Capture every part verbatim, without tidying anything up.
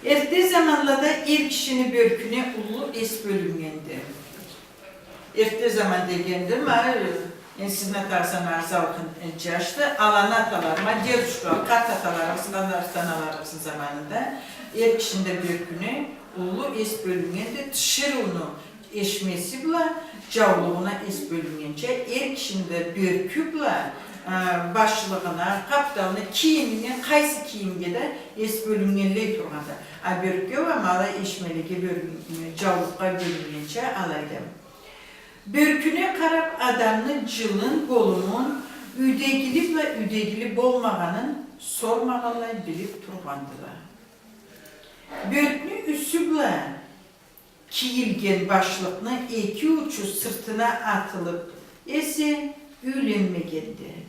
Эртде заманлада эр кишини бёркюне уллу эс бёлюннгенди. Эртде заман дегенде, ма, э, энди сизни ата-анагъыз алкъын, э, джашды, аланы аталары, ма, дедушка, къарт аталарыбыз, къарт аналарыбызны заманында эр кишини да бёркюне уллу эс бёлюннгенди, тиширыуну эшмеси бла джаулугъуна эс бёлюннгенча, эр кишини да бёркю бла, э, башлыгъына, къапталына, кийимине, къайсы кийимге да эс бёлюннгенлей тургъанды. А бёркге уа ма алай эшмелеге бёлюн-, джаулукъгъа бёлюннгенча алайды. Бёркюне къараб, адамны джылын, болумун, юйдегили бла юйдегили болмагъанын сормагъанлай билиб тургъандыла. Бёркню юсю бла кийилген башлыкъны эки учу сыртына атылыб эсе, юйленмегенди.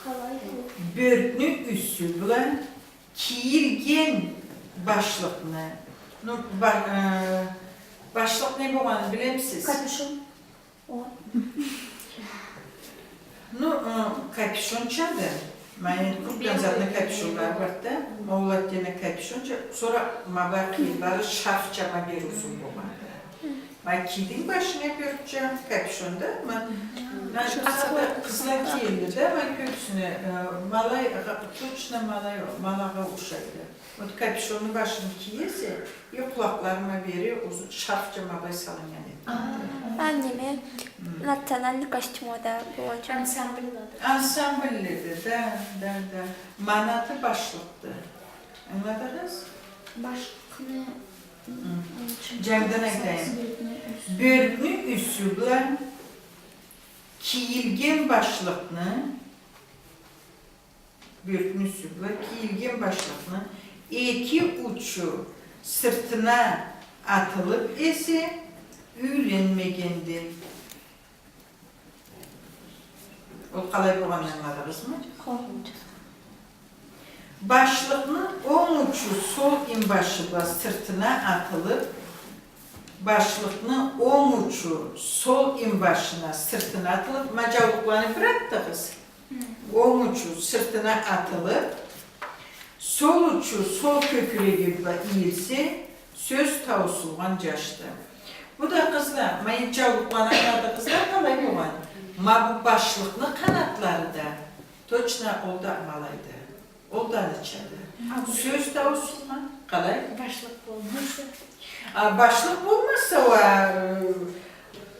Къалай бу? Бёркню юсю бла кийилген башлыкъны. Ну, ба-, э, башлыкъ не болгъанын билемисиз? Капюшон. О. Ну, э, капюшончады. Ма энди куртканы затны капюшонлары барды да. Ма ол отдельно капюшонча. Сора ма былай къыйынлары шарфча ма бери узун болгъанды. Ма кийдинг башынга бёркча, капюшон да, ма, ма къызла кийеди да, ма кёбюсюне, э, ма алай, точно ма алай, ма алагъа ушайды. Вот капюшонну башына кие эсе, и къулакъларына бери узун шарфча ма былай салыннган эди. А, неме, национальный костюм да болгъанча. Ансамбльледе. Ансамбльледе, да, да, да. Манаты башлыкъды. Ангыладыгъыз? Башлыкъны, джангыдан айтайым. Бёркню юсю бла кийилген башлыкъны Бёркню юсю бла кийилген башлыкъны эки учу сыртына атылыб эсе, юйленмегенди. Ол къалай болгъанын ангыладыгъызмы? Хо. Башлыкъны онг учу сол инбашы бла сыртына атылыб, башлыкъны онг учу сол инбашына сыртына атылыб, ма джаулукъланы бир атдыгъыз. Онг учу сыртына атылыб, сол учу сол кёкюреги бла ийилсе, сёз тауусулгъан джашды. Бу да, къызла, ма энди джаулукъланы ангыладыгъыз да, къалай болгъан? Ма бу башлыкъны къанатлары да точно ол да ма алайды. Ол да алайчады. Сёз тауусулгъан, къалай? Башлыкъ болмаса. А, башлыкъ болмаса, уа, э,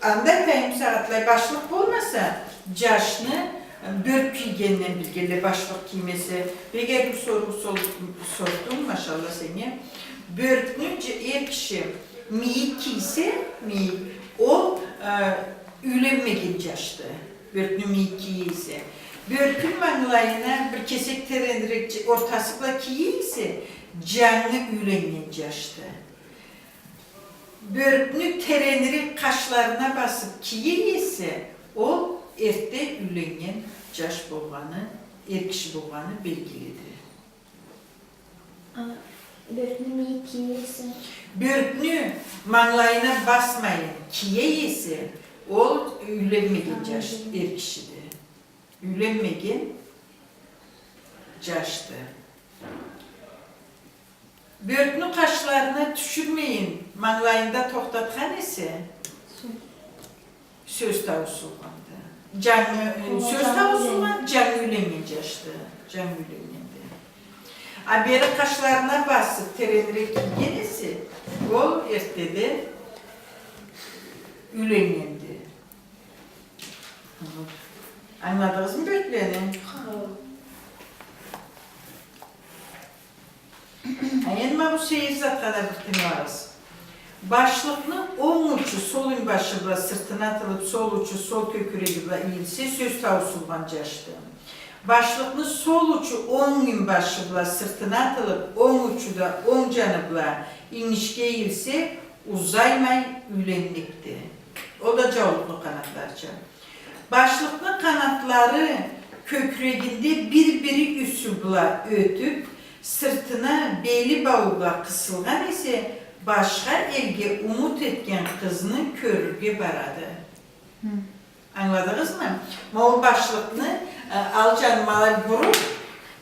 анда айтайым сагъатлай, башлыкъ болмаса, джашны, э, бёрк кийгенинден билгенле, башлыкъ киймесе. Бек ариу соруу сор-, сордунг, машалла сеннге. Бёркню дж-, эр киши мийик кийсе, мийик, ол, э, юйленмеген джашды. Бёркню мийик кие эсе. Бёркню мангылайына бир кесек теренирек дж-, ортасы бла кие эсе, джангы юйленнген джашды. Бёркню теренирек къашларына басыб кие эсе, ол эртде юйленнген джаш болгъаны, эр киши болгъаны белгилиди. А, бёркню мийик кие эсе? Бёркню мангылайына басмайын кие эсе, ол юйленмеген джаш, эр кишиди. Юйленмеген джашды. Бёркню къашларына тюшюрмейин, мангылайында тохтатхан эсе, сёз тауусулгъанды. Джангы, э, сёз тауусулгъан, джангы юйленнген джашды. Джангы юйленнгенди. А бери къашларына басыб, теренирек кийген эсе, ол эртдеден юйленнгенди. Ангыладыгъызмы бёрклени? Хо. А энди ма бу сейир затха да бир тынгылагъыз. Башлыкъны онг учу сол инбашы бла сыртына атылыб, сол учу сол кёкюреги бла ийилсе, сёз тауусулгъан джашды. Башлыкъны сол учу онг инбашы бла сыртына атылыб, онг учу да онг джаны бла ингишге ийилсе, узаймай юйленмекди. Ол да джаулукъну къанатларыча. Башлыкъны къанатлары кёкюрегинде бир-бири юсю бла ётюб, сыртына бели бауу бла къысылгъан эсе, башха элге умут этген къызны кёрюрге барады. Хы. Ангыладыгъызмы? Ма ол башлыкъны, э, ал джанын ма алай буруб,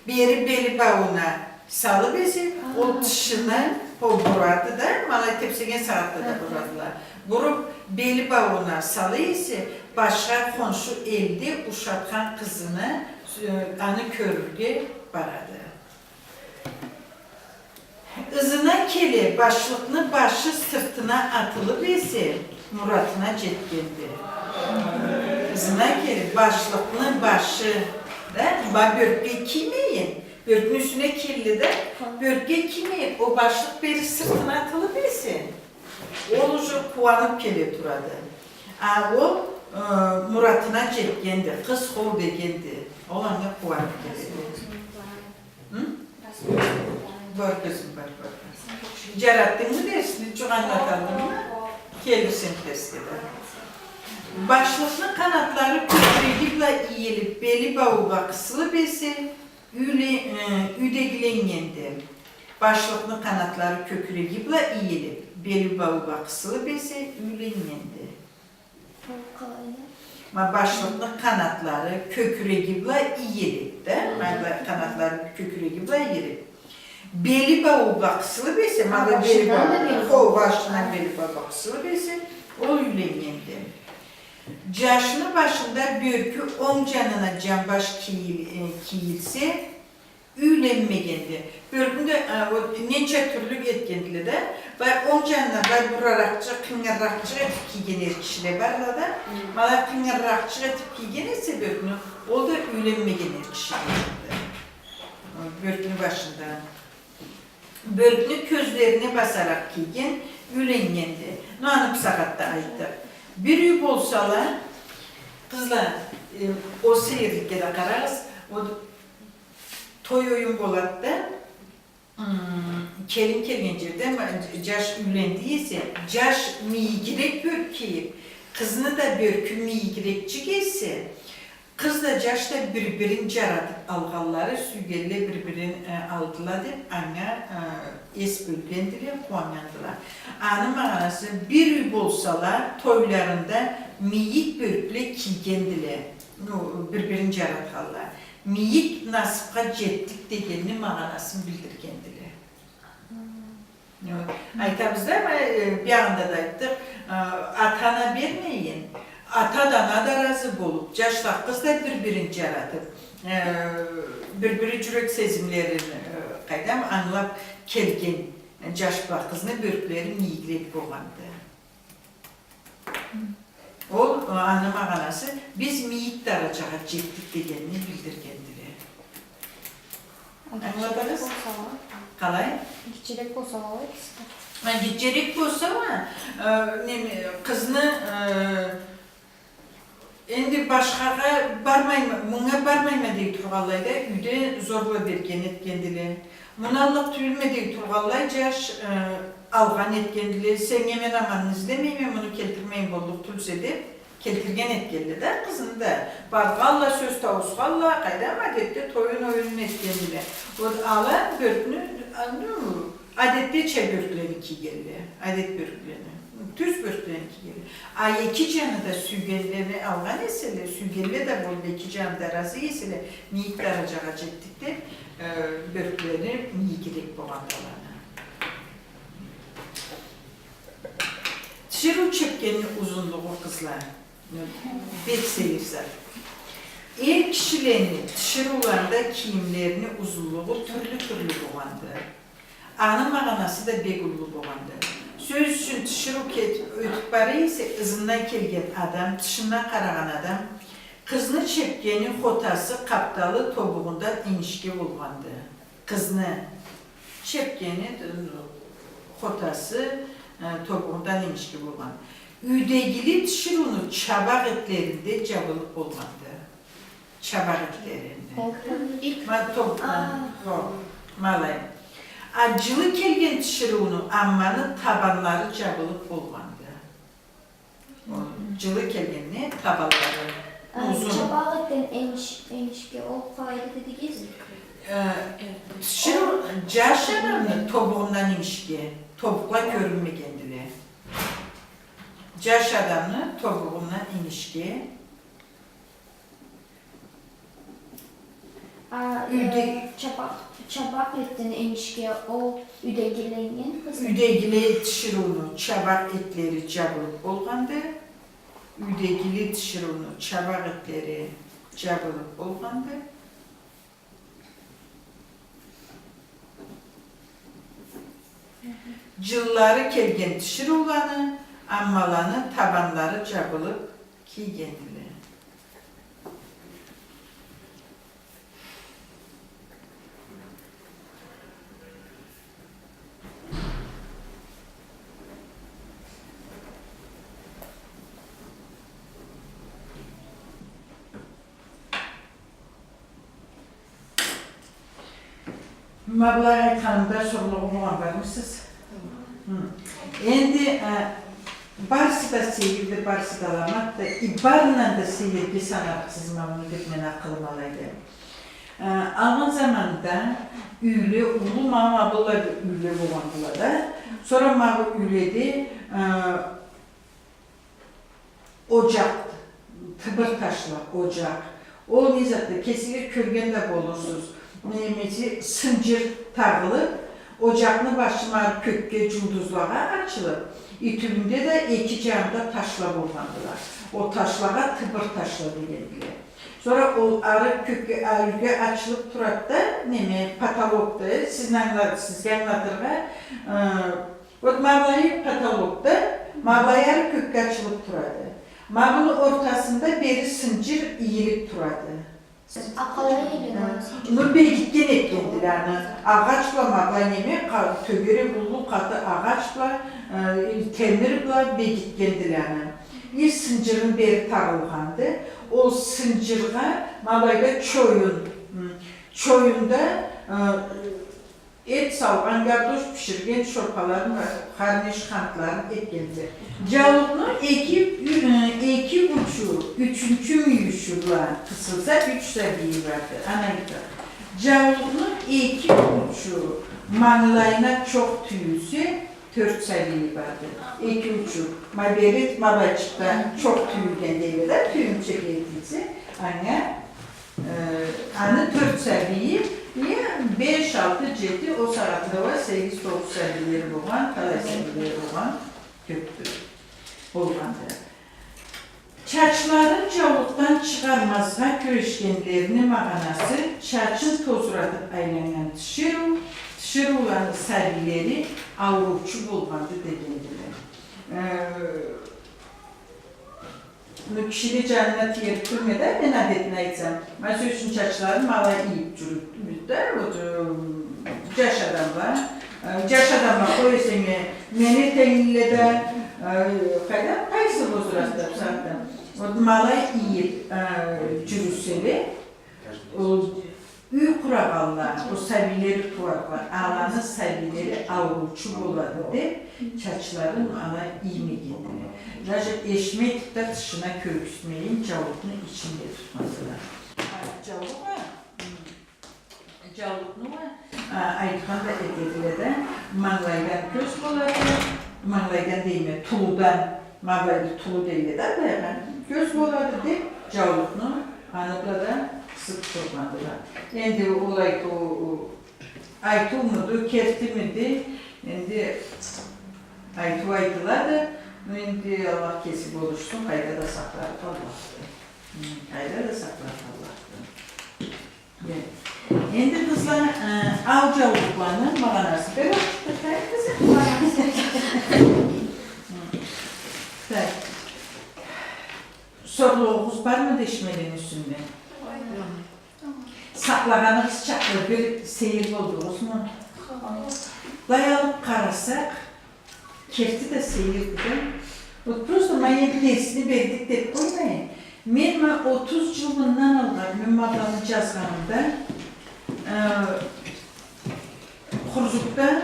бери бели баууна салыб эсе, ол тышына Къол бурады да, ма алай тепсеген сагъатда да бурадыла. Буруп, бели баууна сала эсе, башха хоншу элде ушатхан къызына, э, аны кёрюрге барады. Ызына келе, башлыкъны башы сыртына атылып эсе, муратына джетгенди. Ызына келе, башлыкъны башы, да, ма бёркге тиймейин, бёркню юсюне келди да, бёркге тиймейин, ол башлыкъ бери сыртына атылып эсе, ол уже къууанып келе турады. А ол, э, муратына джетгенди, къыз хол дегенди. Ол анга къууанып келеди. Хы? Бар, къызым, бар, бар, бар. Джаратдынгмы дерсни? Джукъ ангылаталдымы? Келирсен дерсге да. Башлыкъны къанатлары кёкюреги бла ийилип, бели бауугъа къысылып эсе, юйле-, э, юйдегиленнгенди. Башлыкъны къанатлары кёкюреги бла ийилип, бели бауугъа къысылып эсе, юйленнгенди. Ол къалайды? Ма башлыкъны къанатлары кёкюреги бла ийилип да, ма былай къанатлары кёкюреги бла ийилип, бели бауугъа къысылып эсе, ма бели бауугъа, хо, башындан бели бауугъа къысылып эсе, ол юйленнгенди. Джашны башында бёркю онг джанына джанбаш кийил-, э, кийилсе, юйленмегенди. Бёркюнде, а, вот, ненча тюрлю этгендиле да. Былай онг джанына былай бураракъчыкъ, къынгырыракъчыкъ этип кийген эр кишиле барла да. Ма алай къынгырыракъчыкъ этип кийген эсе бёркню, ол да юйленмеген эр киши дегенди. Бёркню башында. Бёркню кёзлерине басаракъ кийген юйленнгенди. Но аны бусагъатда айтдыкъ. Бир юй болсала, къызла, э, ол сейирликге да къарагъыз, ол той-оюн болады да, м, келин келген джерде, ма, джаш юйленди эсе, джаш мийигирек бёрк кийип, къызны да бёркю мийигирекчик эсе, къыз да, джаш да бир-бирин джаратып алгъанлары, сюйгенле бир-бирин, э, алдыла деп, анга, э, эс бёлгендиле, къууаннгандыла. Аны магъанасы, бир юй болсала, тойларында мийик бёркле кийгендиле. Ну, бир-бирин джаратханла. Мийик насыпха джетдик дегенни магъанасын билдиргендиле. Вот. Айтабыз да, ма, э, биягъында да айтдыкъ, э, ата-ана бермейин, ата да, ана да разы болуп, джашла, къыз да бир-бирин джаратып, э, бир-бири джюрек сезимлерин, э, къайдам, ангылап келген джаш бла къызны бёрклери мийигирек болгъанды. Ол, э, аны магъанасы, биз мийик даражагъа джетдик дегенни билдиргендиле. Ангыладыгъыз? Къалай? Гитчерек болсала, къызгъа. Ха, гитчерек болсала, э, неме, къызны, э, энди башхагъа бармайма, мынга бармайма дей тургъанлай да, юйде зорла берген этгендиле. Муну аллыкъ тюйюлме дей тургъанлай, джаш, э, алгъан этгендиле, сеннге мен аманны излемейме, муну келтирмейин боллукъ тюлсе деп, келтирген этгендиле да, къызны да. Баргъанла, сёз тауусханла, къайдам, адетде тоюн-оюнун этгендиле. Вот ала бёркню, а, ну, адетдеча бёрклени кийгенле, адет бёрклени, тюз бёрклени кийгенле. А эки джаны да сюйгенлени алгъан эселе, сюйгенле да болуп, эки джаны да разы эселе, мийик даражагъа джетдик деп, э, бёрклени мийигирек болгъандыла. Тиширыу чепкенни узунлугъу, къызла, бек сейир зат. Эр кишилени тиширыуларында кийимлерини узунлугъу тюрлю-тюрлю болгъанды. Аны магъанасы да бек уллу болгъанды. Сёз ючюн, тиширыу кетип, ётюп бара эсе, ызындан келген адам, тышындан къарагъан адам, къызны чепкени, хотасы, къапталы тобугъундан энишге болгъанды. Къызны чепкени, хотасы, э, тобугъундан энишге болгъан. Юйдегили тиширыуну чабакъ этлеринде джабылып болгъанды. Чабакъ этлеринде. Ма, тоб-, а, хо, ма алай. А джылы келген тиширыуну амманы табанлары джабылып болгъанды. Ол джылы келгенни табанлары узун. Чабакъ этден эниш-, энишге, ол къалайды дедигиз? Э, тиширыу, джаш адамны тобугъундан энишге, тобукъла кёрюнмегендиле. Джаш адамны тобугъундан энишге. А, юйде- э, чабакъ, чабакъ этден энишге ол юйдегиле, къызым? Юйдегиле тиширыуну чабакъ этлери джабылыб болгъанды. Юйдегиле тиширыуну чабакъ этлери джабылыб болгъанды. Джыллары келген тиширыуланы, аммаланы табанлары джабылыб кийгендиле. Ма былай айтханымда сорлугъу болгъан бармысыз? Хы. Энди, а, барысы да сейирди, барысы да аламатды. И барындан да сейирге санарыкъсыз ма муну деб мен акъылым алайды. А, алгъын заманда юйле, уллу ма, ма быллай бир юйле болгъандыла да. Сора ма бу юйледе, а, Оджакъ, тыбыр ташла, оджакъ. Ол не затды, кесигиз кёрген да болурсуз. Немеси, сынджыр тагъылыб, оджакъны башы ма ары кёкге, джулдузлагъа ачылыб, и тюбюнде да эки джанында ташла болгъандыла. Ол ташлагъа тыбыр ташла дегендиле. Сора ол ары кёкге, а, юйге ачылыб турады да, неме, потолокду, сизни ангыла-, сизге ангылатыргъа, э, Вот ма былай потолокду, ма былай ары кёкге ачылыб турады. Ма муну ортасында бери сынджыр ийилиб турады. А къалай ийилген? Ну, бегитген этгендиле аны. Агъач бла ма былай неме, къа-, тёгерек уллу къаты агъач бла, э, темир бла бегитгендиле аны. И сынджырын бери тагъылгъанды. Ол сынджыргъа ма былайда чоюн, м, чоюнда, э, Эт салгъан, гардош биширген, шорпаларын, харнеш хантларын этгенди. Джаулукъну эки, ю-, э, эки учу, ючюнчю мюйюшю бла къысылса, юч сабийи барды. Аны айтдыкъ. Джаулукъну эки учу мангылайына чокъ тюйюлсе, тёрт сабийи барды. Эки учу, ма бери, ма былайчыкъда чокъ тюйюлген дейле да, тюйюмчек этилсе, анга Э, аны тёрт сабийи, э, беш, алты, джети, ол сагъатда уа сегиз, тогъуз сабийлери болгъан, талай сабийлери болгъан, кёбдю. Болгъанды. Чачларын джаулукъдан чыгъармазгъа кюрешгенлерини магъанасы чачын тозуратыб айланнган тиширыу, тиширыуланы сабийлери ауруучу болгъанды дегендиле. Э, Ну, кишини джанына тиерик тюлме да, мен адетин айтсам. Ма, сёз ючюн, чачларын ма алай ийиб джюрюрбюз да, вот, э, джаш адамла, э, джаш адамла, къой эсенг, мени тенгли да, э, къайда, къайсы возрастда бусагъатда? Вот, ма алай ийиб, э, джюрюселе, ол Юй къурагъанла, ол сабийлери тууарла, аланы сабийлери ауруучу болады деб, чачларын ала иймегендиле. Даже эшмей тюб да, тышына кёргюзтмейин, джаулукъну ичинде тутхандыла. А, джаулукъ а, м, джаулукъну а, а, айтхан да этедиле да, мангылайдан кёз болады, мангылайдан дейме, тулудан, мангылайды тулу дейле да, баягъы, кёз болады деб, джаулукъну аны бла да къысыб тургъандыла. Энди ол айтыу, айтыумуду, кертимиди, энди айтыу айтылады, энди Аллах кеси болушсун, къайда да сакъларыкъ Аллахды. Къайда да сакъларыкъ Аллахды. Энди, къызла, э, ал джаулукъланы магъанасы. Бери, тохтагъыз, къызым. Так. Сорлугъугъуз бармыды эшмелени юсюнде? Сакълагъаныгъыз чакълы бир сейир болдугъузму? Былай алыб къарасакъ, керти да сейирди да. Вот просто ма энди дерсини бердик деб къоймайын. Мен ма отуз джыл мындан алгъа мен ма быланы джазгъанымда, э, Хурзукда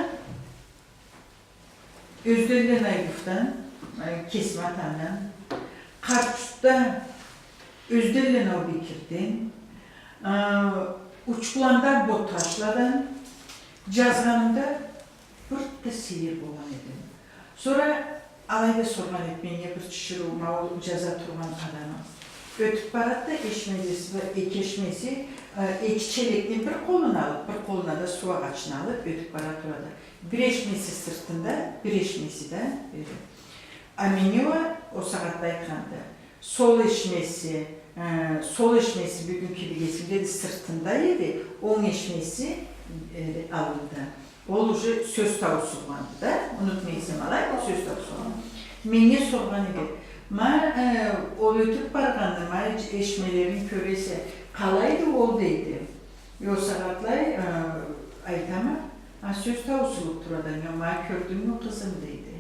Ёзденланы Аюбдан, э, Кесим атамдан, Къарт-Джуртда Ёзденланы Аубекирден, э, Учкуланда Боташладан джазгъанымда, бир да сейир болгъан эдим. Сора алай да соргъан эди меннге бир тиширыу, ма ол джаза тургъан адамы. Ётюп барады да, эшмеси бла, эки эшмеси, э, эки челекни бир къолуна алып, бир къолуна да суу агъачны алып, ётюп бара турады. Бир эшмеси сыртында, бир эшмеси да бери. А меннге уа ол сагъатда айтханды, сол эшмеси, э, сол эшмеси бюгюн кибик эсимдеди, сыртында эди, онг эшмеси, э, аллында. Ол уже сёз таусулгъанды да, унутмайса, алай, ол сёз таусулгъан. Меннге соргъан эди. Ма, э, ол ётюп баргъанны, ма, эш-, эшмелерин кёресе, къалайды ол, дейди. Э, ол сагъатлай, э, айтама, а, сёз таусулуп турады анга, ма, кёрдюнгмю, къызым, дейди.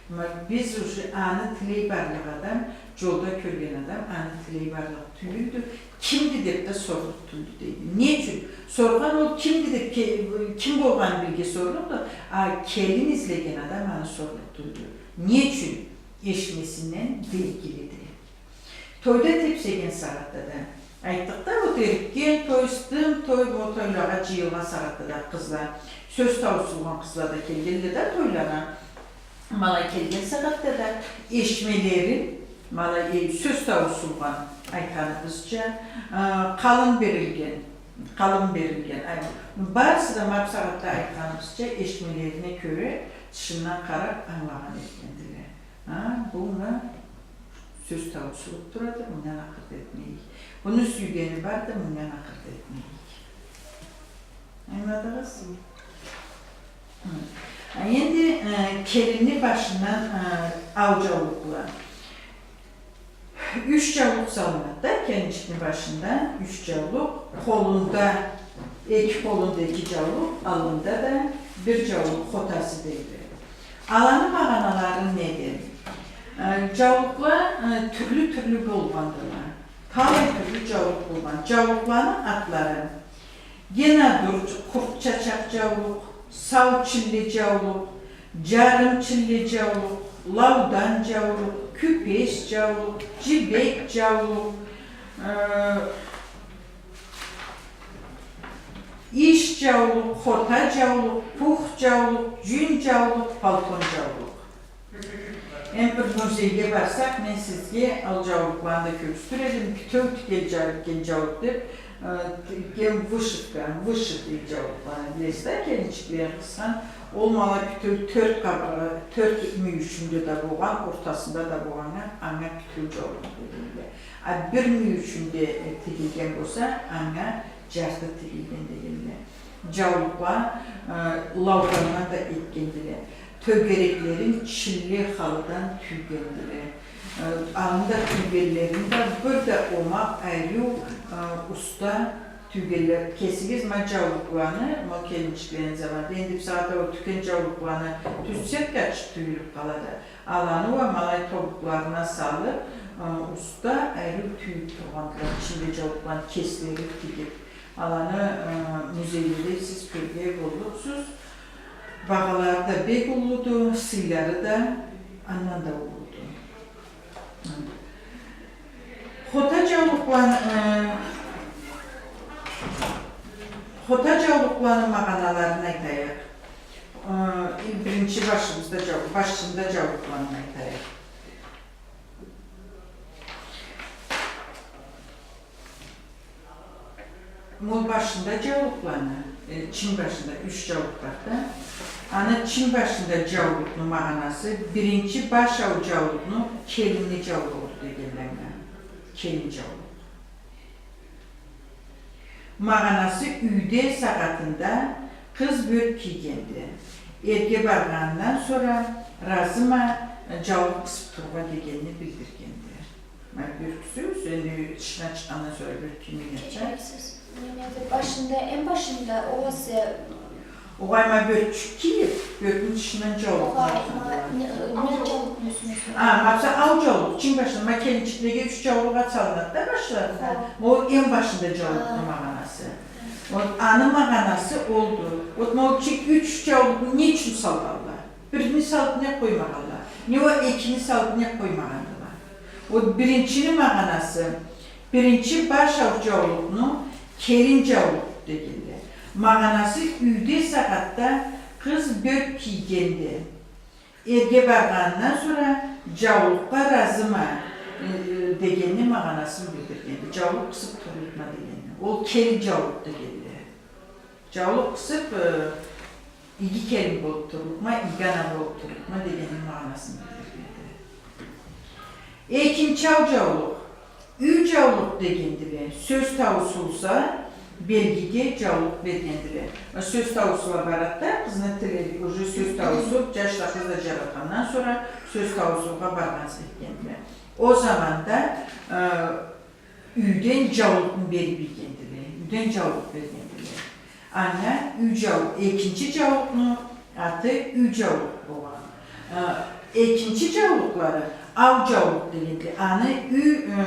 Ма, биз уже аны тилей барлыкъ адам, джолда кёрген адам, аны тилей барлыкъ тюйюлдю, кимди деп да сорлукъ тюйюлдю, дейди. Не ючюн? Соргъан ол кимди деп, ке-, ким болгъанын билирге сорлукъду, а келин излеген адам аны сорлукъ тюйюлдю. Не ючюн? Эшмесинден белгилиди. Тойда тепсеген сагъатда да. Айтдыкъ да, ол эрикген той, ыстым той, ол тойлагъа джыйылгъан сагъатда да къызла, сёз таусулгъан къызла да келгенле да тойлагъа. Ма алай келген сагъатда да эшмелерин, ма алай, э, сёз таусулгъан, айтханыбызча, э, къалын берилген, къалын берилген, ай, барысы да ма бусагъатда айтханыбызча эшмелерине кёре тышындан къарап ангылагъан этгендиле. А, бу мына сёз таусулуп турады, мындан акъыртда этмейик. Буну сюйгени барды, мындан акъыртда этмейик. Ангыладыгъыз? Хы. А энди, э, келинни башындан, э, ау джаулукъла. Юч джаулукъ салынады да келинчикни башында, юч джаулукъ, къолунда, эки къолунда эки джаулукъ, аллында да бир джаулукъ хотасы дейди. Аланы магъаналары неди? Э, джаулукъла, э, тюрлю-тюрлю болгъандыла. Талай тюрлю джаулукъ болгъан. Джаулукъланы атлары: генадур, къурт чачакъ джаулукъ, сау чилле джаулукъ, джарым чилле джаулукъ, лаудан джаулукъ, кюпес джаулукъ, джибек джаулукъ, э, иш джаулукъ, хота джаулукъ, пух джаулукъ, джюн джаулукъ, палтон джаулукъ. Эм бир музейге барсакъ, мен сизге ол джаулукъланы да кёргюзтюр эдим. Бютеу тюгел джа-, тюген джаулукъ деп, э, тюген вышивка, вышитый джаулукъланы, билесиз да, келинчикле къысхан. Ол ма алай бютеу тёрт къабыргъа, тёрт мюйюшюнде да болгъан, ортасында да болгъаннга, анга бютеу джаулукъ дегенле. А бир мюйюшюнде, э, тигилген болса, анга джарты тигилген дегенле. Джаулукъла, э, лаудандан да этгендиле. Тёгереклерин чилле халыдан тюйгендиле. Э, аны да тюйгенлерин да бир да омакъ, ариу, э, уста тюйгенле. Кесигиз ма джаулукъланы, ма келинчиклени заманында, энди бусагъатда ол тюкен джаулукъланы тюзсек да ачыкъ тюйюлюп къалады. Аланы уа ма алай тобукъларына салып, э, уста ариу тюйюп тургъандыла, ичинде джаулукъланы кеслери тигип. Аланы, э, музейледе сиз кёрюрге боллукъсуз. Багъалары да бек уллуду, сыйлары да андан да уллуду. Хота джаулукъланы, э, хота джаулукъланы магъаналарын айтайыкъ. Э, биринчи башыбызда джау-, башында джаулукъланы айтайыкъ. Ол башында джаулукъланы, э, чин башында юч джаулукъ бар да. Аны чин башында джаулукъну магъанасы, биринчи баш ау джаулукъну келинни джаулугъуду дегенле анга. Келин джаулукъ. Магъанасы: юйде сагъатында къыз бёрк кийгенди. Эрге баргъанындан сора разыма джаулукъ къысып турургъа дегенни билдиргенди. Ма бёрксюз, энди тышына чыкъгъандан сора бёрк киймегенча. Кечиресиз, неме, башында, эм башында, огъесе Огъай, ма бёркчюк кийип, бёркню тышындан джаулукъ. Огъай, ма, не, не джаулукъну юсюне салынады? А, ма бусагъат ау джаулукъ, чин башында, ма келинчиклеге юч джаулукъ салынады да башларына. Хо. Ма ол эм башында джаулукъну магъанасы. Хо. Вот аны магъанасы олду. Вот ма ол чин юч джаулукъну не ючюн салгъанла? Бирини салып не къоймагъанла? Не уа экини салып не къоймагъандыла? Вот биринчини магъанасы, биринчи баш ау джаулукъну келин джаулукъ дегенле. Магъанасы: юйде сагъатда къыз бёрк кийгенди. Эрге баргъанындан сора джаулукъгъа разыма, э, дегенни магъанасын билдиргенди. Джаулукъ къысыб турлукъма дегенни. Ол келин джаулукъ дегенди. Джаулукъ къысыб, э, иги келин болуб турлукъма, иги ана болуб турлукъма дегенни магъанасын билдиргенди. Экинчи ау джаулукъ, юй джаулукъ дегендиле. Сёз тауусулса, белгиге джаулукъ бергендиле. Сёз тауусула барады да, къызны тиле уже сёз тауусул, джаш да къыз да джаратхандан сора сёз тауусулгъа баргъан этгендиле. Ол заманда, э, юйден джаулукъну бериб ийгендиле. Юйден джаулукъ бергендиле. Анга юй джау-, экинчи джаулукъну аты юй джаулукъ болгъан. Э, экинчи джаулукълары ау джаулукъ дегендиле. Аны юй, э,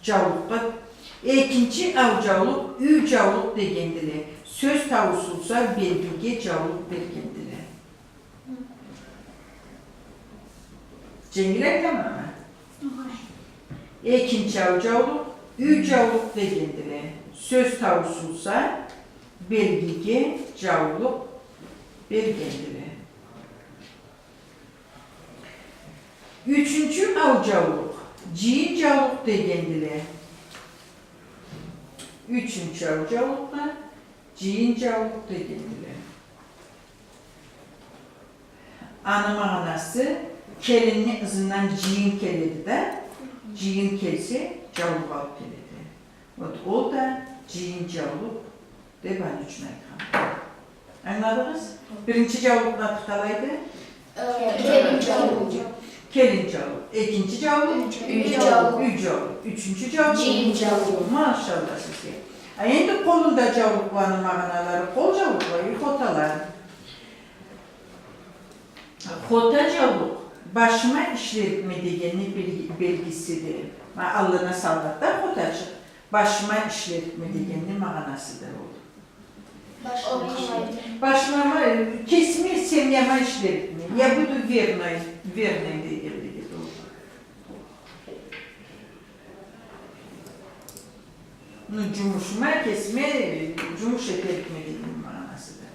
джаулукъгъа, экинчи ау джаулукъ юй джаулукъ дегендиле. Сёз тауусулса, белгиге джаулукъ бергендиле. Дженгил айтамамы? Огъай. Экинчи ау джаулукъ юй джаулукъ дегендиле. Сёз тауусулса, белгиге джаулукъ бергендиле. Ючюнчю ау джаулукъ джыйын джаулукъ дегендиле. Ючюнчю ау джаулукъгъа джыйын джаулукъ дегендиле. Аны магъанасы, келинни ызындан джыйын келеди да, джыйын келсе, джаулукъ алыб келеди. Вот, ол да джыйын джаулукъ деб аны ючюн айтханды. Ангыладыгъыз? Биринчи джаулукъну аты къалайды? Э, келин джаулукъ. Келин джаулукъ. Экинчи джаулукъ? Юй джаулукъ. Юй джаулукъ. Ючюнчю джаулукъ? Джыйын джаулукъ. Машалла сизге. А энди къолунда джаулукъланы магъаналары, къол джаулукъла, э, хотала. Хота джаулукъ, башыма ишлерикме дегенни белги-, белгисиди. Ма аллына салгъанды да хотачыкъ, башыма ишлерикме дегенни магъанасыды ол. Башыма, э, кесиме, семьяма ишлерикме. Я буду верной, верной дегенлигиди ол. Ну, джумушума, кесиме, э, джумуш этерикме дегенни магъанасыды.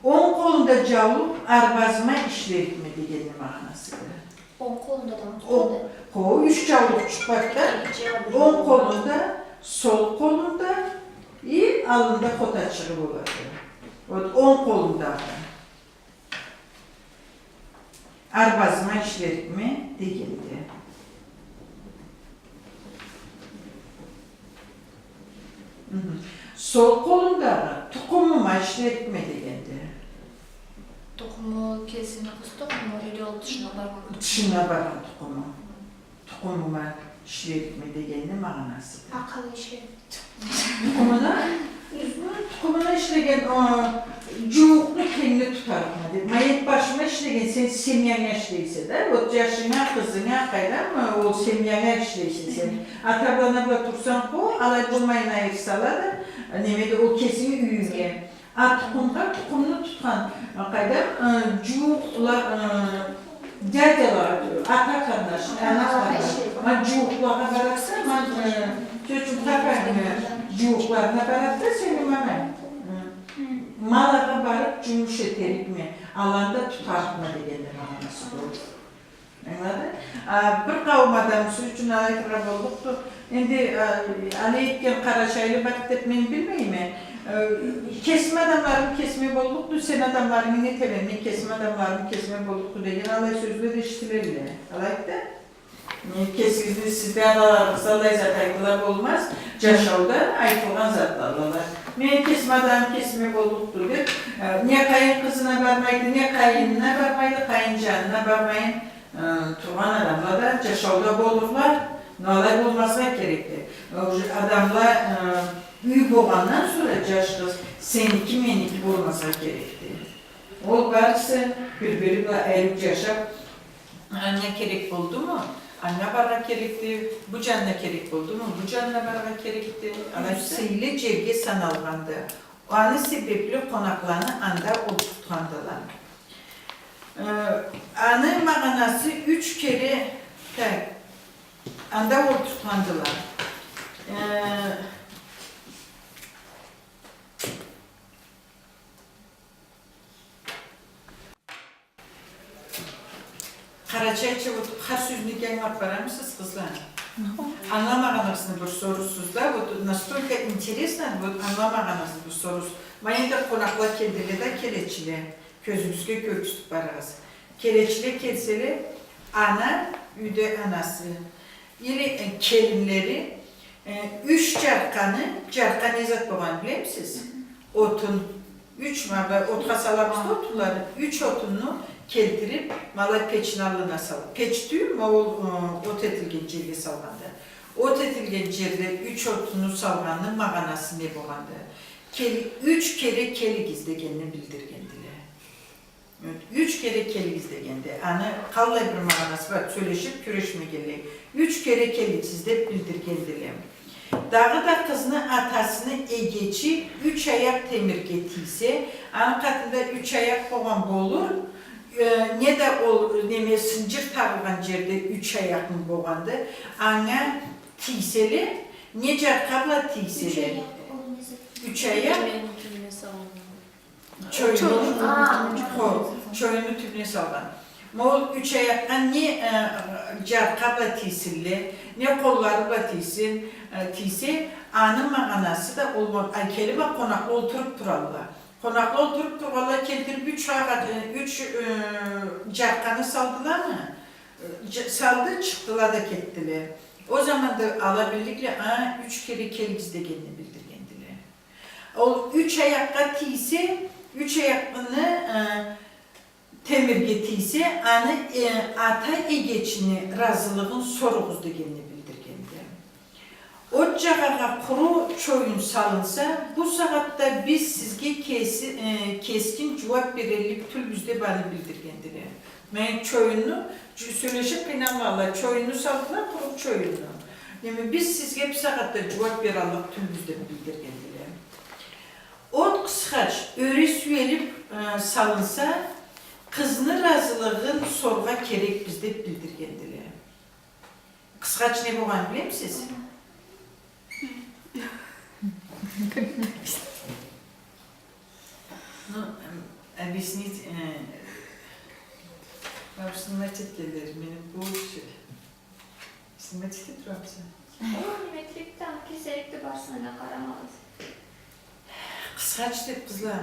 Онг къолунда джаулукъ, арбазыма ишлерикме дегенни магъанасыды. Онг къолунда да... О, тутады. Хо, юч джаулукъ чыкъгъанды да, онг къолунда, сол къолунда и аллында хотачыгъы болады. Вот, онг къолундагъы. Арбазыма ишлерикме дегенди. Мхм. Сол къолундагъы тукъумума ишлерикме дегенди. Тукъуму кесини къыз тукъуму или ол тышына баргъан тукъуму? Тышына баргъан тукъуму. Тукъумума ишлерикме дегенни магъанасыды. А къалай ишлерикме? Тукъумуна, тукъумуна ишлеген, а, джууукъну кенгни тутарыкъма деб. Ма энди башыма ишлеген, сен семьянга ишлейсе да, вот джашынга, къызынга, къайдам, ол семьянга ишлейсе сен. Ата бла, ана бла турсанг, хо, алай болмайын, айырсала да, неме да, ол кесинги юйюнге. А тукъумгъа, тукъумну тутхан, а, къайдам, а, джууукъла, а, дядяла, ата къарнаш, ана къарнаш. Ма джууукълагъа бараса, ма, э, сёз ючюн, папангы джууукъларына бараса, сени маманг. Э, ма алагъа барыб джумуш этерикме, аланы да тутарыкъма дегенди магъанасы болур. Ангыладынг? А, бир къауум адам, сёз ючюн, алай айтыргъа боллукъду. Энди, а, алай этген къарачайлы бар деб мен билмейме. Э, кесими адамларым кесими боллукъду, сени адамларынгы не этеме, мен кесими адамларым кесими боллукъду деген алай сёзле да эшитилелле. Алайды да? Э, кесигизни, сизде аналарыгъызда алай зат айтыла болмаз, джашауда айтылгъан затладыла. Мен кесими адамым кесими боллукъду деб, э, не къайын къызына бармайды, не къайынына бармайды, къайын джанына бармайын. Э, тургъан адамла да джашауда болурла, но алай болмазгъа керекди. Э, уже адамла, э, юй болгъандан сора джаш къыз сеники, меники болмазгъа керекди. Ол барысы бир-бири бла ариу джашаб, анга керек болдуму, анга барыргъа керекди, бу джанына керек болдуму, бу джанына барыргъа керекди. Алай сыйлы джерге саналгъанды. Аны себебли къонакъланы анда олтуртхандыла. Э, аны магъанасы юч кере, так, анда олтуртхандыла. Э, къарачайча вот хар сёзню ангылаб барамысыз, къызла? Ангыламагъаныгъызны бир сорурсуз да, вот настолько интересно, вот ангыламагъаныгъызны бир сорурсуз. Ма энди къонакъла келдиле да, келечиле, кёзюгюзге кёргюзтюб барыгъыз. Келечиле келселе, ана, юйде анасы, или, э, келинлери, э, юч джаркъаны, джаркъа не зат болгъанын билемисиз? Отун. Юч, ма былай отха салабыз да отунланы, юч отунну келтириб, ма былай печни аллына салыб. Печ тюйюл, ма ол, э, от этилген джерге салгъанды. От этилген джерде юч отунну салгъанны магъанасы не болгъанды? Кел-, юч кере келигиз дегенни билдиргендиле. Юч кере келигиз дегенди. Аны къаллай бир магъанасы бар, сёлешиб кюрешмегенлей. Юч кере келигиз деб билдиргендиле. Дагъыда къызны атасыны эгечи юч аякъ темирге тийсе, аны къатында юч аякъ болгъан болур, э, неда ол, неме, сынджыр тагъылгъан джерде юч аякъмы болгъанды, анга тийселе, не джаркъа бла тийселе? Юч аякъ, ол не зат? Юч аякъ. Чоюнну, хо, чоюнну тюбюне салгъан. Ма ол юч аякъгъа не, э, джаркъа бла тийсинле, не къоллары бла тийсин, э, тийсе, аны магъанасы да ол, ол, ай, келиб, а, къонакъла олтуруб туралла. Къонакъла олтуруб тургъанлай келтириб юч агъа-, э, юч, э, джаркъаны салдыламы? Э, дж-, салды, чыкъдыла да кетдиле. Ол заманда ала билликле, а, юч кере келигиз дегенни билдиргендиле. Ол юч аякъгъа тийсе, юч аякъны, э, темирге тийсе, аны, э, ата эгечини ыразылыгъын соругъуз дегенни билдиргенди. От джагъагъа къуру чоюн салынса, бу сагъатда биз сизге кеси-, э, кескин джууаб береллик тюлбюз деб аны билдиргендиле. Мен чоюнну, чё-, сёлешиб къыйналмагъанла, чоюнну салдыла, къуру чоюнну. Неме, биз сизге бу сагъатда джууаб бераллыкъ тюлбюз деб билдиргендиле. От къысхач ёрге сюелиб, э, салынса, къызны ыразылыгъын соргъа керекбиз деб билдиргендиле. Къысхач не болгъанын билемисиз? Ну, м, объяснить, э, вам снимать этелле, мени больше. Снимать эте турабыз. Ол неме, клипде кесерикди, барысына да къарамагъыз. Къысхач деб, къызла.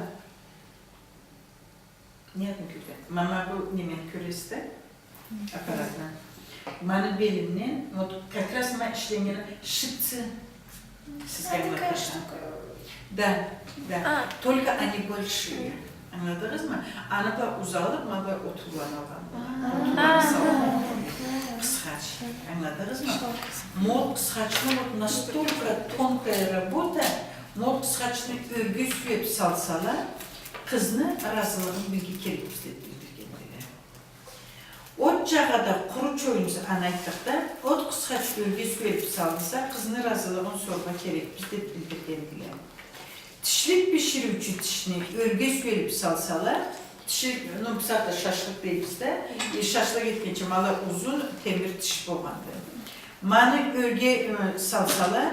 Неме кёрдюм. Ма, ма бу немени кёресиз да? Аппаратны. Маны белинден, вот как раз ма ишленнгени шипцы. Сизге ангылатыргъа. Да, да. А. Только они большие. Ангыладыгъызмы? Аны бла узалыб, ма былай отуруланы алгъан. А. Отуруланы салгъан. Къысхач. Ангыладыгъызмы? Ма ол къысхачны вот настолько тонкая работа, ма ол къысхачны ёрге сюеб салсала, къызны ыразылыгъын билирге керекбиз деб билдиргендиле. От джагъада къуру чоюн, аны айтдыкъ да, от къысхач ёрге сюелиб салынса, къызны ыразылыгъын соргъа керекбиз деб билдиргендиле. Тишлик бишириучю тишни ёрге сюелиб салсала, тишлик, ну, бусагъатда шашлык дейбиз да, э, шашлык этгенча ма алай узун темир тиш болгъанды. Маны ёрге, э, салсала,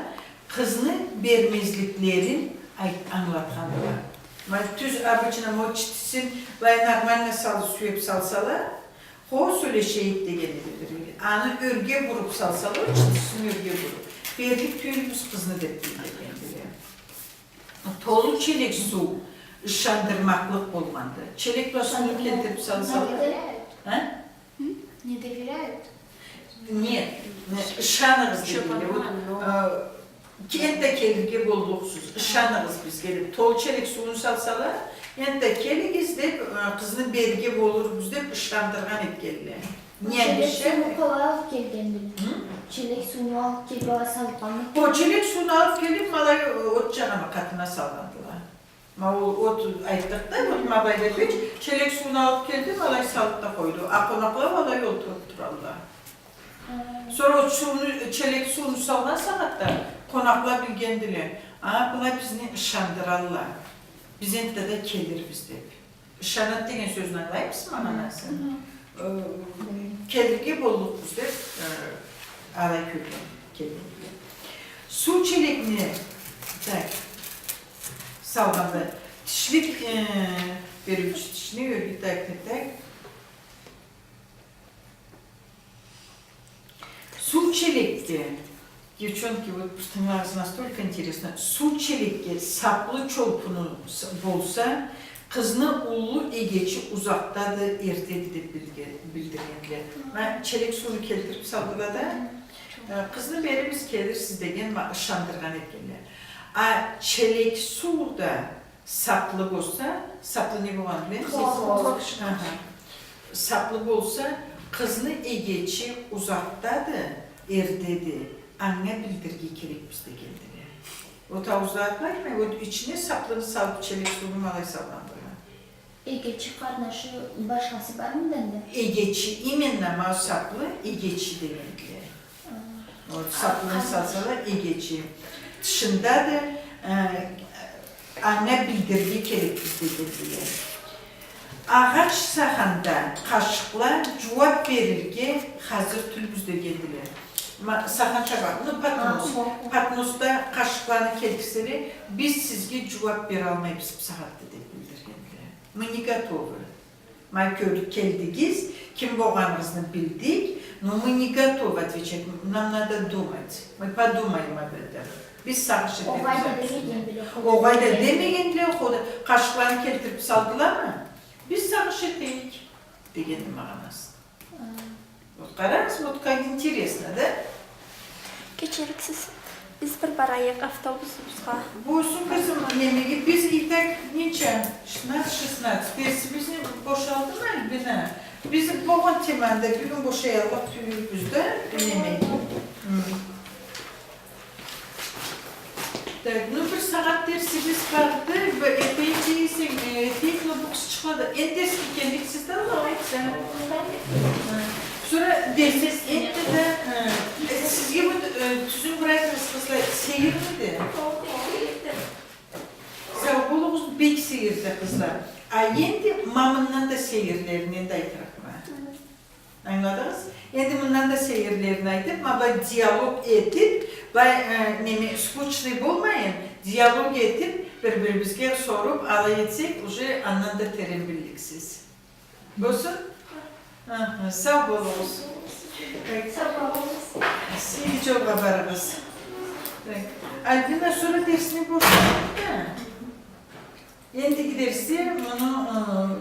къызны бермезликлерин айт-, ангылатхандыла. Ма тюз, обычно, ма ол читисин былай нормально салыб, сюеб салсала, хо, сёлешейик дегенди. Аны ёрге буруб салсала, ол читисин ёрге буруб, берлик тюйюлбюз къызны деб билдиргендиле. Толу челек суу ышандырмакълыкъ болгъанды. Челек бла сууну келтириб салсала. А? Не доверяют? Нет, не, ышаныгъыз дегенле. Вот, э, энтда келирге боллукъсуз, ышаныгъыз бизге деб. Толу челек сууну салсала, энтда келигиз деб, э, къызны берирге болурбуз деб ышандыргъан этгенле. Не обещали? Челек сууну къалай алыб келгенди? Хы? Челек сууну алыб келиб, алай салгъанмы? О, челек сууну алыб келиб, ма алай, э, от джагъаны къатына салгъандыла. Ма ол от, айтдыкъ да, вот ма былай деб, челек сууну алыб келди, ма алай салыб да къойду. А къонакъла ма алай олтуруб туралла. Хы. Сора ол сууну, челек сууну салгъан сагъатда къонакъла билгендиле. А, была бизни ышандыралла. Биз энтда да келирбиз деб. Ышанат деген сёзню ангылаймысыз, магъанасын? Хы. Э, келирге боллукъбуз деб, э, алай кёрген келгенди. Суу челекни, так, салгъанда, тишлик, э, бериучю тишни ёрге, так, так, так. Суу челекге, девчонки, вот бир тынгылагъыз, настолько интересно. Суу челекге саплы чолпуну с-, болса, къызны уллу эгечи узакъдады, эртеди деп билге-, билдиргендиле. Ма, челек сууну келтирип салдыла да, э, къызны берирбиз, келирсиз деген, ма, ышандыргъан этгенле. А челек суу да саплы болса, саплы не болгъанын билемисиз? Хлор. Хлор. Аха. Саплы болса, къызны эгечи узакъдады, эртеди, анга билдирирге керекбиз дегендиле. Вот ауузлагъа атмайдымы, вот ичине саплыны салып, челек сууну ма алай салгъандыла. Эгечи къарнашы башхасы бармыды энди? Эгечи, именно ма саплы эгечи дегендиле. Вот, саплыны салсала, эгечи. Тышында да, э, анга билдирирге керекбиз дегендиле. Агъач саханда къашыкъла джууап берирге хазыр тюлбюз дегендиле. Ма, сахан чабакъ, ну, поднос. Подносда къашыкъланы келтирселе, биз сизге джууап бералмайбыз бусагъатда деп билдиргендиле. Мы не готовы. Ма кёр-, келдигиз, ким болгъаныгъызны билдик, но мы не готовы отвечать, нам надо думать. Мы подумаем об этом. Биз сагъыш этербиз. Огъай да демегендиле. Огъай да демегендиле, хода, къашыкъланы келтирип салдыламы? Биз сагъыш этейик дегенни магъанасы. Вот, къарагъыз, вот как интересно, да? Кечериксиз. Биз бир барайыкъ автобусубузгъа. Болсун, къызым, немеге, биз и так ненча? Шестнадцать, шестнадцать. Дерсибиз не, бошалдымы, Альбина? Биз болгъан теманы да бюгюн бошаяллыкъ тюйюлбюз да, неме. Так, ну, бир сагъат дерсибиз барды, б-, этейик дейсенг, э, этейик, но бу къызчыкъла да, энди дерсге келликсиз да, Аллах айтса. Хы. Сора дерсибиз энтда да, э, э, сизге вот, э, тюзюн бир айтыргъыз, къызла, сейирмиди? Сау болугъуз, бек сейирди, къызла. А энди ма мындан да сейирлеринден да айтырыкъма. Ангыладыгъыз? Энди мындан да сейирлерин айтып, ма былай диалог этип, былай, э, неме, скучный болмайын, диалог этип, бир-бирибизге соруп, алай этсек, уже андан да терен билликсиз. Болсун? Аха, сау болугъуз. Так. Сау болугъуз. Сыйлы джолгъа барыгъыз. Так. Альбина, сора дерсни бошладыкъ да. Эндиги дерсде муну, э,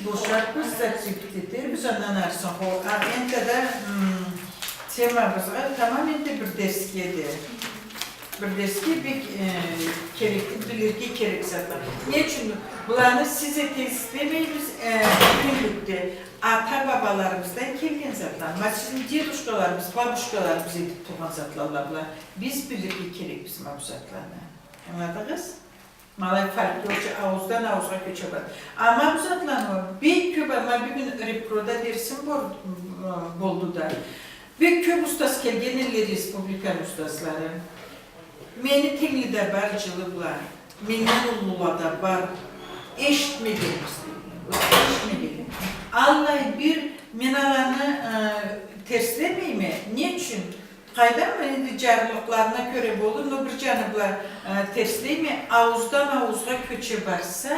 бошарбыз, закрепить этербиз, андан арысын хо-, а, энтда да, м, темабызгъа тамам энтда бир дерсгеди. Бир дерсге бек, э, керекли, билирге керек затла. Не ючюн? Быланы сиз этесиз демейбиз, э, бюгюнлюкде ата-бабаларыбыздан келген затла. Ма сизни дедушкаларыбыз, бабушкаларыбыз этип тургъан затла была. Биз билирге керекбиз ма бу затланы. Ангыладыгъыз? Ма алай фольклорча аууздан ауузгъа кёче барды. Ама бу затланы бек кёп, ама бюгюн репрода дерсим бор-, болду да. Бек кёп устаз келген эдиле, республиканы устазлары. Мени тенгли да бар джылы бла, менден уллула да бар. Эшитмегенбиз, эшитмеген. Аллай бир, мен аланы, э, терслемейме. Не ючюн? Къайдам, энди джарлыкъларына кёре болур, но бир джаны бла, э, терслейме, аууздан ауузгъа кёче барса,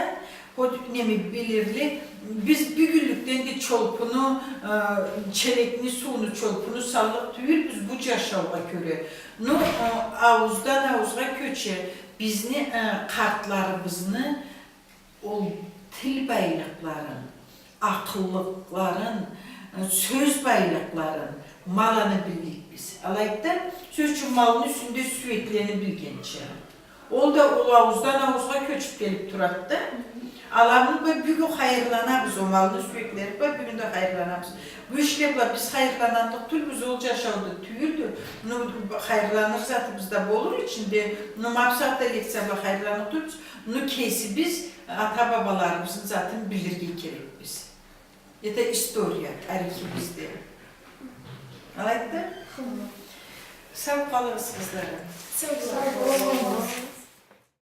хоть неме билирле, биз бюгюнлюкден да чолпуну, э, челекни сууну чолпуну саллыкъ тюйюлбюз бу джашаугъа кёре. Но, э, аууздан ауузгъа кёче, бизни, э, къартларыбызны ол тил байлыкъларын, акъыллыкъларын, сёз байлыкъларын ма аланы билликбиз. Алайды да, сёз ючюн, малны юсюнде сюеклени билгенча. Ол да ол аууздан ауузгъа кёчюп келип турады да. Аланы бла бюгюн хайырланабыз, ол малны сюеклери бла бюгюн да хайырланабыз. Бу ишле бла биз хайырланаллыкъ тюлбюз, ол джашауда тюйюлдю. Ну, хайырланыр затыбыз да болур ичинде, ну, ма бусагъатда лекция бла хайырланыб турабыз. Ну, кесибиз ата-бабаларыбызны затын билирге керекбиз. Это история, тарихибизде. Алайды да? Сау къалыгъыз, къызларым. Сау болугъуз.